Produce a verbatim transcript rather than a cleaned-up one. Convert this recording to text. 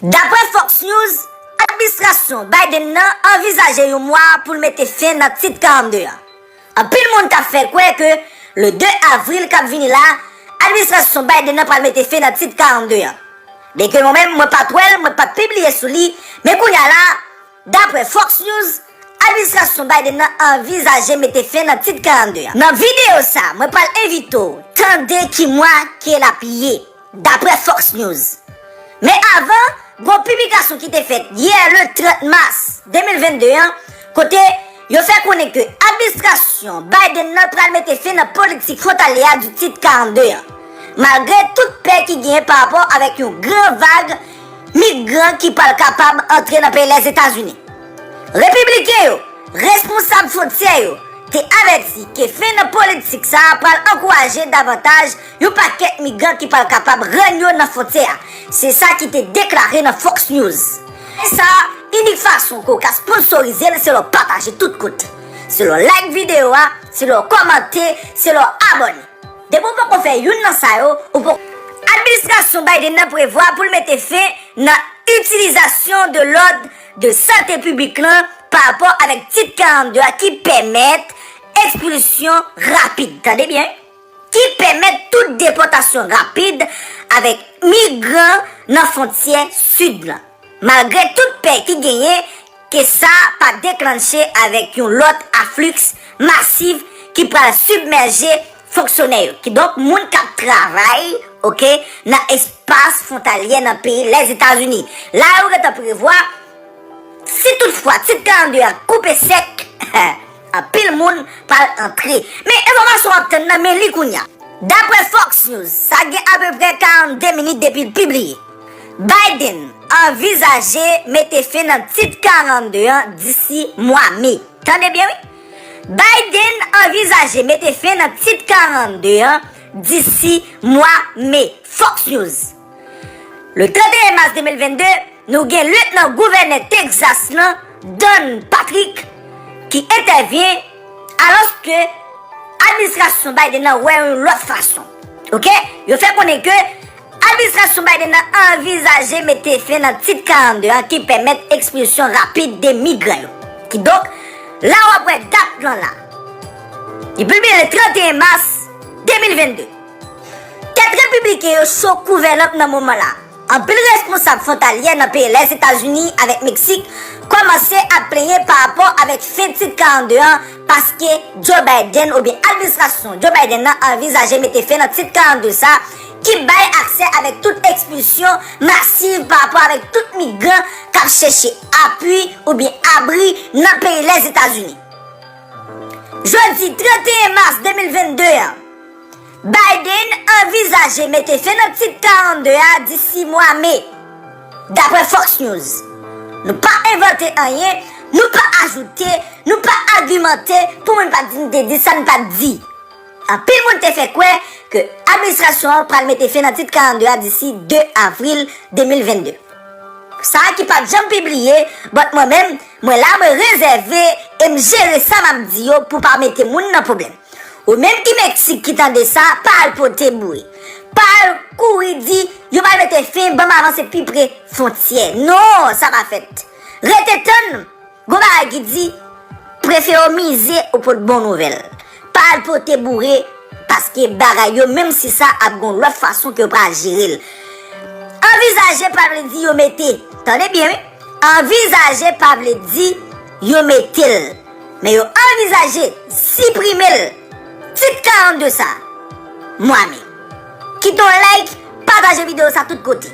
Daprè Fox News, administrasyon Biden nan anvizaje yon mwa pou l mete fen nan Tit karannde an. Anpil moun t ap fè kwè ke le de avril k ap vini la, administrasyon Biden nan pral mete fen nan Tit karannde an. Byenke mwen menm, mwen pa t wè l, mwen pa t pibliye sou li, men kounye a la, daprè Fox News, administrasyon Biden nan anvizaje mete fen nan Tit karannde an. Nan videyo sa, mwen pral envite w tande ki mwa ke l ap ye, daprè Fox News. Men avan, gon piblikasyon ki te fèt yè le trant mas de mil vennde an, kote yo fè konnen ke administrasyon Biden nan pral mete fen nan politik fwontalye a di Tit karannde an, malgre tout pè ki genyen pa rapò avèk yon gran vag migran ki pral kapab antre nan peyi Lèzetazini. Repibliken yo, responsab fwontyè yo, te avèti ke fen nan politik sa a pral ankouraje davantaj yon pakèt migran ki pral kapab rann yo nan fwontyè a. Se sa ki te deklare nan Fox News. Sa, inik fason ke w ka sponsorize l, se lè w pataje tout kote. Se lè w like videyo a, se lè w kòmante, se lè w abòne. Depi w poko fè youn nan sa yo, ou poko. Administrasyon Biden nan prevwa pou l mete fen nan itilizasyon de lòd de sante piblik lan pa rapò avèk Tit karannde a ki pèmèt ekspilsyon rapid. Tande byen, wi. Ki pèmèt tout depòtasyon rapid avèk migran nan fwontyè sid lan. Malgre tout pè ki genyen, ke sa pa deklanche avèk yon lòt afliks masif ki pral sibmèje fonksyonè yo. Kidonk, moun k ap travay, oke, nan espas fwontalye nan peyi Lèzetazini. La yo gentan prevwa, si toutfwa Tit karannde a koupe sèk, anpil moun pral antre. Men enfòmasyon w ap tann nan, men li kounye a. Daprè Fox News, sa gen apeprè karannde minit depi l pibliye. Biden anvizaje mete fen nan Tit karannde an disi mwa me. Tande byen, wi. Biden anvizaje mete fen nan Tit karannde an disi mwa me. Fox News. Le trant et un mas de mil vennde, nou gen Lyetnan Gouvènè Tegzas lan, Don Patrick, ki entèvyen alòske administrasyon Biden nan wè yon lòt fason. Oke? Yo fè konnen ke administrasyon Biden nan anvizaje mete fen nan Tit karannde an ki pèmèt ekspilsyon rapid de migran yo. Kidonk, la w ap wè dat lan la. Li pibliye le trant et un mas de mil vennde. Tèt repibliken yo cho kou vè lanp nan moman la. Anpil responsab fwontalye nan peyi Lèzetazini avèk Meksik kòmanse ap plenyen pa rapò avèk fen Tit karannde an, paske Joe Biden oubyen administrasyon Joe Biden nan anvizaje mete fen nan Tit karannde sa, ki bay aksè avèk tout ekspilsyon masiv pa rapò avèk tout migran k ap chèche apui oubyen abri nan peyi Lèzetazini. Jodi trant et un mas de mil vennde an, Biden anvizaje mete fen nan Tit karannde a disi mwa me, daprè Fox News. Nou pa envante anyen, nou pa ajoute, nou pa agimante pou moun pa di n te di sa n pa t di. Anpil moun te fè kwè ke administrasyon an pral mete fen nan Tit karannde a disi de avril de mil vennde. Sa a ki pa t janm pibliye, but mwen menm, mwen la, mwen rezève e m jere sa m ap di yo pou pa mete moun nan pwoblèm. Ou menm ki Meksik ki tande sa, pa al pote boure. Pa al kouri di, yo pral mete fen, ban m avanse pi pre fwontyè. Non, sa pa fèt. Rete tann, gon bagay ki di, prefere w mize ou pot bon nouvèl. Pa al pote boure, paske bagay yo, menm si sa ap gon lòt fason ke yo pral jere l. Anvizaje pa vle di yo mete. Tande byen, wi. Anvizaje pa vle di yo mete l. Men yo anvizaje siprime l. Tit karannde sa, mwa me. Kite yon like, pataje videyo sa tout kote.